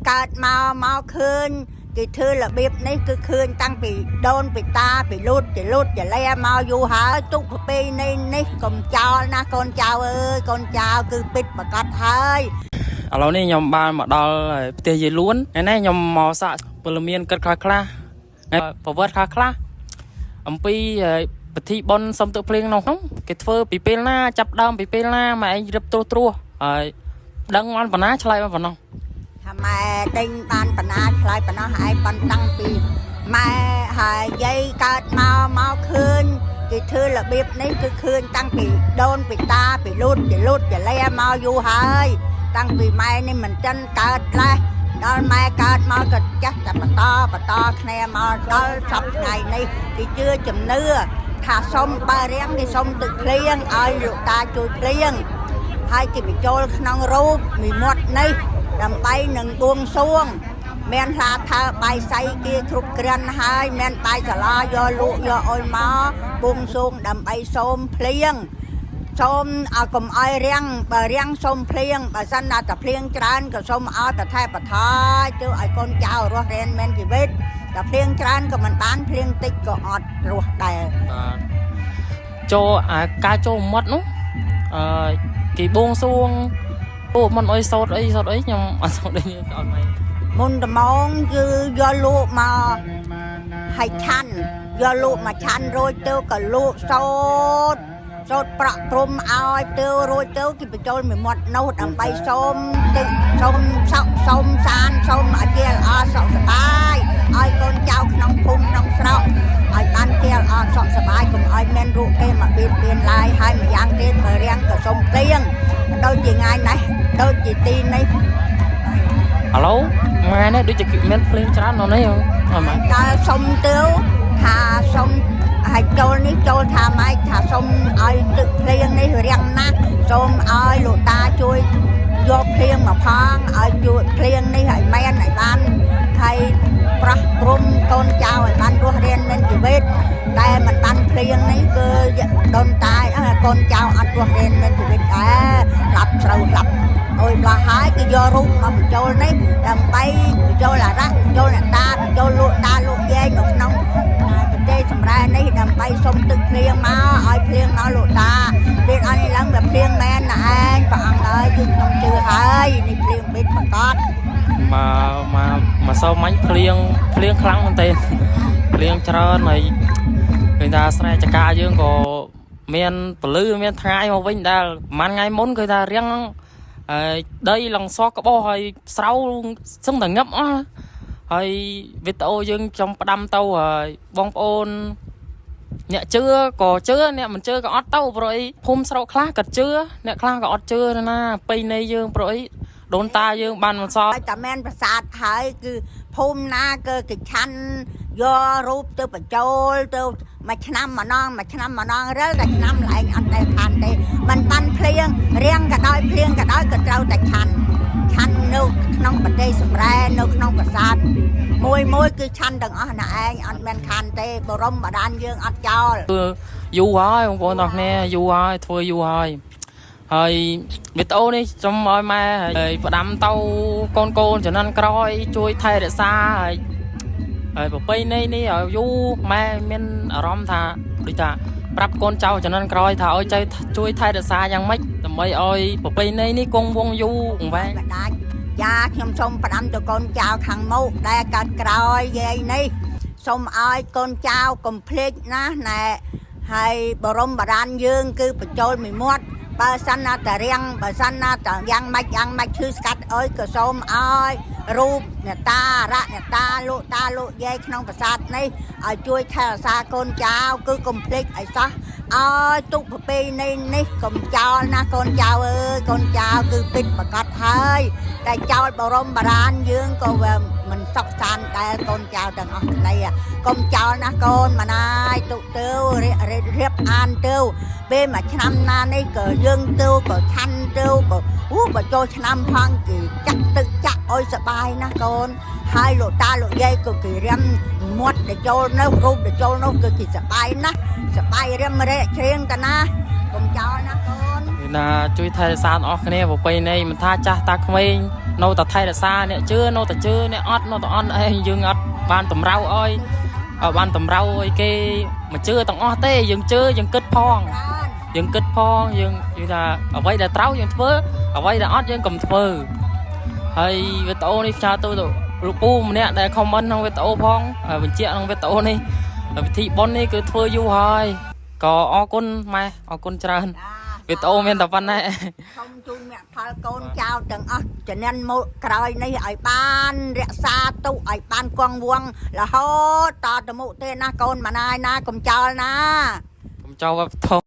កើតមកមកឃើញគេធ្វើរបៀបនេះគឺឃើញតាំងពីដូនពីតាពីលូតពីលូតចលែមកយូរហើយទុកប្រពៃណីនេះកុំចោលណាកូនចៅអើយកូនចៅគឺពិតប្រកបហើយ ឥឡូវនេះខ្ញុំបានមកដល់ផ្ទះយាយលួនថ្ងៃនេះខ្ញុំមកសាកពលមានគិតខ្លះខ្លះថ្ងៃប្រវត្តិខ្លះខ្លះអំពីពិធីបុណ្យសុំទឹកភ្លៀងនោះគេធ្វើពីពេលណាចាប់ដើមពីពេលណាមកឯងរៀបត្រួសត្រាសហើយដឹងបានប៉ុណ្ណាឆ្លើយបានប៉ុណ្ណោះ ថាម៉ែដេញបានបណ្ណាឆ្លើយបណ្ណោះហើយប៉ុនតាំងពីម៉ែហើយយាយកើតមកមកឃើញគេធ្វើរបៀបនេះគឺឃើញតាំងពីដូនពីតាពីលូតពីលូតចលែមកយូរហើយតាំងពីម៉ែនេះមិនចិនកើតលេះដល់ម៉ែកើតមកក៏ចាស់តែបន្តបន្តគ្នាមកដល់សប្តាហ៍ថ្ងៃនេះគេជឿជំនឿថាសុំបើរៀងគេសុំទឹកភ្លៀងឲ្យលោកតាជួយភ្លៀង ហើយគេបញ្ចូលក្នុងរូបមីមាត់នេះដើម្បីនឹងបួងសួង មានផ្លាថើបាយសៃគេគ្រប់គ្រាន់ហើយមានបាយសាឡាយកលក់យកអុយមកបួងសួងដើម្បីសូមភ្លៀងសូមឲ្យកុំឲ្យរាំងបើរាំងសូមភ្លៀងបើសិនណាតែភ្លៀងច្រើនក៏សូមឲ្យប្រថេប្រថយទៅឲ្យកូនចៅរស់រានមានជីវិតតែភ្លៀងច្រើនក៏មិនបានភ្លៀងតិចក៏អត់រស់ដែរ បាទចូលអាការចូលមាត់នោះអឺគេបួងសួងពួកមិនអុយសោតអីសោតអីខ្ញុំអត់សោតអីអត់មិន មុនដំងគឺយកលក់មកឲ្យឆាន់យកលក់មកឆាន់រួចទៅក៏លក់សូត្រសូត្រប្រក់ព្រំឲ្យទៅរួចទៅគេបញ្ចូលមួយមាត់នោះដើម្បីសូមទឹកសូមសក់សូមសានសូមឲ្យជាល្អសុខសប្បាយឲ្យកូនចៅក្នុងភូមិក្នុងស្រុកឲ្យបានជាល្អសុខសប្បាយកុំឲ្យមានរោគគេមកបៀតបៀនឡើយហើយម្យ៉ាងទៀតបើរាំងក៏សូមភ្លៀងដូចជាថ្ងៃនេះដូចជាទីនេះ ឥឡូវថ្ងៃនេះដូចជាមានភ្លៀងច្រើននៅនេះអត់មិន ដល់សុំទៅថាសុំឲ្យចូលនេះចូលថាម៉េចថាសុំឲ្យទឹកភ្លៀងនេះរាំងណាស់សូមឲ្យលោកតាជួយយកភ្លៀងមកផងឲ្យជួយភ្លៀងនេះឲ្យមែនឲ្យបានហើយប្រោះព្រំកូនចៅឲ្យបានរស់រានមានជីវិតតែមិនបានភ្លៀងនេះគឺដូនតាកូនចៅអត់រស់រានមានជីវិតដែរស្លាប់ស្រូវស្លាប់ អុយម្លោះហើយគេយករូបមកបញ្ចូលនេះដើម្បីបញ្ចូលអារក្សបញ្ចូលអ្នកតាបញ្ចូលលោកតាលោកយាយនៅក្នុងប្រទេសសម្រែនេះដើម្បីសុំទឹកភ្លៀងមកឲ្យភ្លៀងមកលោកតាពេលអត់នេះឡើងវាភ្លៀងមែនណាឯងព្រះអង្គអើយគឺខ្ញុំជឿហើយនេះភ្លៀងបិទប្រកប មកមកមកសោមាញ់ភ្លៀងភ្លៀងខ្លាំងមែនទែនភ្លៀងច្រើនហើយឃើញថាស្រែចកាយើងក៏មានពលឺមានថ្ងៃមកវិញដែលប្រហែលថ្ងៃមុនឃើញថារៀងហើយដីឡងសក្បោះហើយស្រោសឹងតែងឹបអស់ហើយវីដេអូយើងចំផ្ដាំទៅហើយបងប្អូនអ្នកជឿក៏ជឿអ្នកមិនជឿក៏អត់ទៅព្រោះអីភូមិស្រុកខ្លះក៏ជឿអ្នកខ្លះក៏អត់ជឿដែរណាបៃនៃយើងព្រោះអីដូនតាយើងបានបន្សល់ ហើយតែមានប្រាសាទហើយគឺភូមិណាគឺគេឆាន់យករូបទៅបញ្ចូលទៅមួយឆ្នាំម្ដងមួយឆ្នាំម្ដងរិលតែឆ្នាំឡើងអត់ដែលខានទេมันបានភ្លៀងរៀងក៏ដោយភ្លៀងក៏ដោយក៏ត្រូវតែឆាន់ឆាន់នៅក្នុងប្រទេសសម្រែនៅក្នុងប្រាសាទមួយមួយគឺឆាន់ទាំងអស់ណាឯងអត់មានខានទេបរមបដានយើងអត់ចោល ធ្វើយូរហើយបងប្អូនទាំងគ្នាយូរហើយធ្វើយូរហើយហើយវីដេអូនេះខ្ញុំឲ្យម៉ែហើយផ្ដាំទៅកូនកូនចំនួនក្រោយជួយថែរក្សាហើយហើយប្រពៃណីនេះឲ្យយូរម៉ែមានអារម្មណ៍ថាដូចថាប្រាប់កូនចៅចំនួនក្រោយថាឲ្យចៅជួយថែរក្សាយ៉ាងម៉េចដើម្បីឲ្យប្រពៃណីនេះគង់វង្សយូរអង្វែង បដាច់យ៉ាខ្ញុំសូមផ្ដាំទៅកូនចៅខាងមុខដែលកើតក្រោយយាយនេះសូមឲ្យកូនចៅកុំភ្លេចណាស់ណែហើយបរមបរានយើងគឺបញ្ចូលមួយមាត់បើសិនណាតារៀងបើសិនណាតាយ៉ាងម៉េចយ៉ាងម៉េចឈឺស្កាត់អើយក៏សូមឲ្យរូបអ្នកតារៈអ្នកតាលោកតាលោកយាយក្នុងប្រាសាទនេះឲ្យជួយថែរក្សាកូនចៅគឺកុំភ្លេចឲ្យសោះឲ្យទុកប្រពៃណីនេះកុំចោលណាកូនចៅអើយកូនចៅគឺពិតប្រកបហើយ តែចោលបរមបារានយើងក៏វាមិនសុខសាន្តដែរកូនចៅទាំងអស់គ្នាកុំចោលណាកូនម្នាយទុកទៅរៀបរៀបអានទៅពេលមួយឆ្នាំណានេះក៏យើងទៅក៏ឆាន់ទៅក៏អូបើចូលឆ្នាំផងគេចាក់ទឹកចាក់អុយសបាយណាស់កូនហើយលោកតាលោកយាយក៏គេរៀមមាត់ដែលចូលនៅរូបដែលចូលនោះគឺគេសបាយណាស់សបាយរៀមរែកច្រៀងតាណាកុំចោលណាកូន គឺថាជួយថែរក្សាទាំងអស់គ្នាប្រពៃណីមិនថាចាស់តាក្មេងនៅតែថែរក្សាអ្នកជឿនៅតែជឿអ្នកអត់នៅតែអត់ឯងយើងអត់បានតម្រូវឲ្យអត់បានតម្រូវឲ្យគេមកជឿទាំងអស់ទេយើងជឿយើងគិតផង ច្រើន យើងគិតផងយើងនិយាយថាអ្វីដែលត្រូវយើងធ្វើអ្វីដែលអត់យើងកុំធ្វើហើយវីដេអូនេះផ្ញើទៅទៅលោកពូម្នាក់ដែល comment ក្នុងវីដេអូផងហើយបញ្ជាក់ក្នុងវីដេអូនេះវិធីបុណ្យនេះគឺធ្វើយូរហើយក៏អរគុណម៉ែអរគុណច្រើន ចា វីដេអូមានតែប៉ុណ្ណេះ សូមជូនមគ្គផលកូនចៅទាំងអស់ជំនាន់មកក្រោយនេះឲ្យបានរក្សាទុកឲ្យបានគង់វង្សរហូតតទៅមុខទេណាកូនម្នាយណាកុំចោលណា កុំចោលវប្បធម៌